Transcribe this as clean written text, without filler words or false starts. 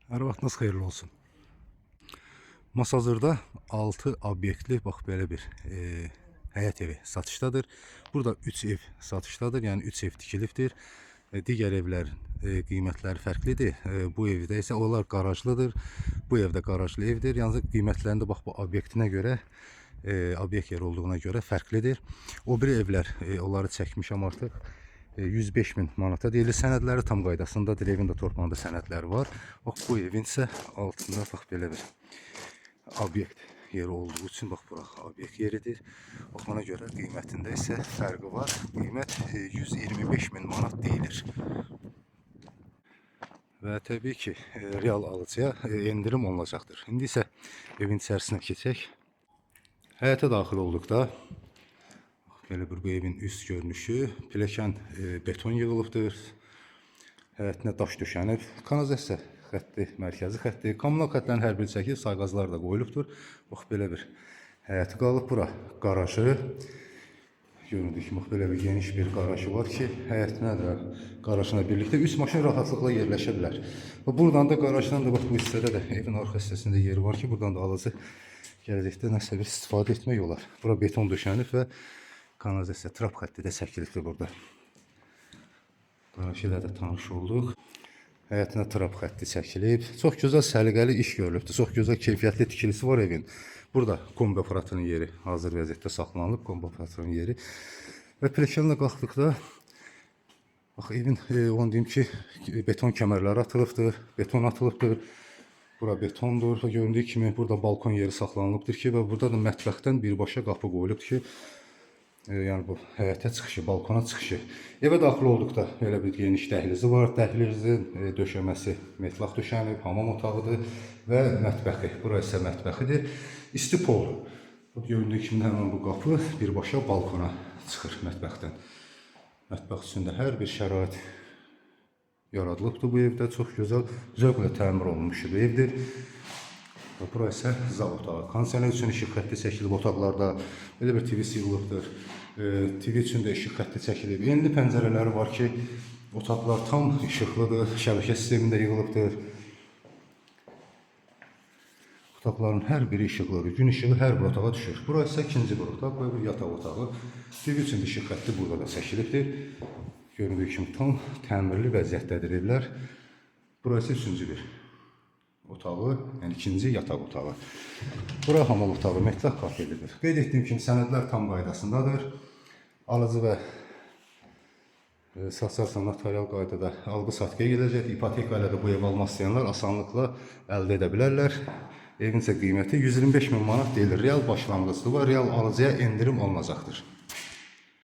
Hər vaxtınız xeyirli olsun. Masazırda 6 obyektli bax belə bir həyət evi satışdadır. Burada 3 ev satışdadır, yəni 3 ev tikilibdir. Digər evlərin qiymətləri fərqlidir. Bu evdə isə onlar qarajlıdır. Bu evdə qarajlı evdir. Yalnız qiymətlərində bax bu obyektinə görə obyekt yeri olduğuna görə fərqlidir. O biri evlər onları çəkmişəm artıq. 105 min manata deyilir. Sənədləri tam qaydasındadır. Evin də torpağında sənədləri var. Bax bu evin isə altında bax belə bir obyekt yeri olduğu üçün bax bura obyekt yeridir. Bax ona görə qiymətində isə fərqi var. Qiymət 125 min manat deyilir. Və təbii ki, real alıcıya endirim olunacaqdır. İndi isə evin içərisinə keçək. Həyətə daxil olduqda bax, belə bir bu evin üst görünüşü, pilləkən beton yığılıbdır. Həyətinə daş döşənib. Kanalizasiya xətti, mərkəzi xətti, kommunal xəttlərin hər biri çəkilib, sayğaclar da qoyulubdur. Bax belə bir həyəti qalıb bura. Qarajı. Göründüyü kimi bax belə bir geniş bir qarajı var ki, həyətinə də qarajına birlikdə 3 maşın rahatlıqla yerləşə bilər. Və buradan da qarajdan da bax bu hissədə də evin arxa hissəsində yeri var ki, buradan da alıcı gələcəkdə nəsə bir istifadə etmək olar. Bura beton döşənib və kanalizasiya trap xətti də çəkilibdir burada. Qarajı ilə də tanış olduq. Həyətinə trap xətti çəkilib. Çox gözəl səliqəli iş görülübdür. Çox gözəl keyfiyyətli tikilisi var evin. Burada kombi aparatının yeri hazır vəziyyətdə saxlanılıb, kombi aparatının yeri. Və pilləkənlə qalxdıqda bax evin onu deyim ki, beton kəmərləri atılıbdır, beton atılıbdır. Bura betondur və göründüyü kimi burada balkon yeri saxlanılıbdır ki, və burada da mətbəxdən birbaşa qapı qoyulubdur ki, yəni bu həyətə çıxışı, balkona çıxışı. Evə daxil olduqda belə bir geniş dəhlizi var. Dəhlizin döşəməsi metlaq döşənib, hamam otağıdır və mətbəxi. Bura isə mətbəxidir. İsti pol. Göründüyü kimi həmin bu qapı birbaşa balkona çıxır mətbəxdən. Mətbəx üçün də hər bir şərait yaradılıbdır bu evdə. Çox gözəl, zövqlə təmir olunmuş bir evdir. Və bura isə zal otağı. Kondisioner üçün işıq xətti çəkilib otaqlarda. Belə bir TV yığılıbdır. TV üçün də işıq xətti çəkilib. Enli pəncərələri var ki, otaqlar tam işıqlıdır. Şəbəkə sistemi də yığılıbdır. Otaqların hər biri işıqlıdır. Gün işığı hər bir otağa düşür. Bura isə ikinci bir otaq, və bir yataq otağı. TV üçün də işıq xətti burada da çəkilibdir. Göründüyü kimi tam təmirli vəziyyətdədir evlər. Bura isə üçüncü bir otağı, yəni ikinci yataq otağı. Bura hamam otağı, metlaq kafelidir. Qeyd etdiyim kimi sənədlər tam qaydasındadır. Alıcı və satarsa notarial qaydada alqı-satqıya gedəcək. İpoteka ilə də bu ev almaq istəyənlər asanlıqla əldə edə bilərlər. Evin isə qiyməti 125 min manat deyilir. Real başlanğıcdır və real alıcıya endirim olunacaqdır.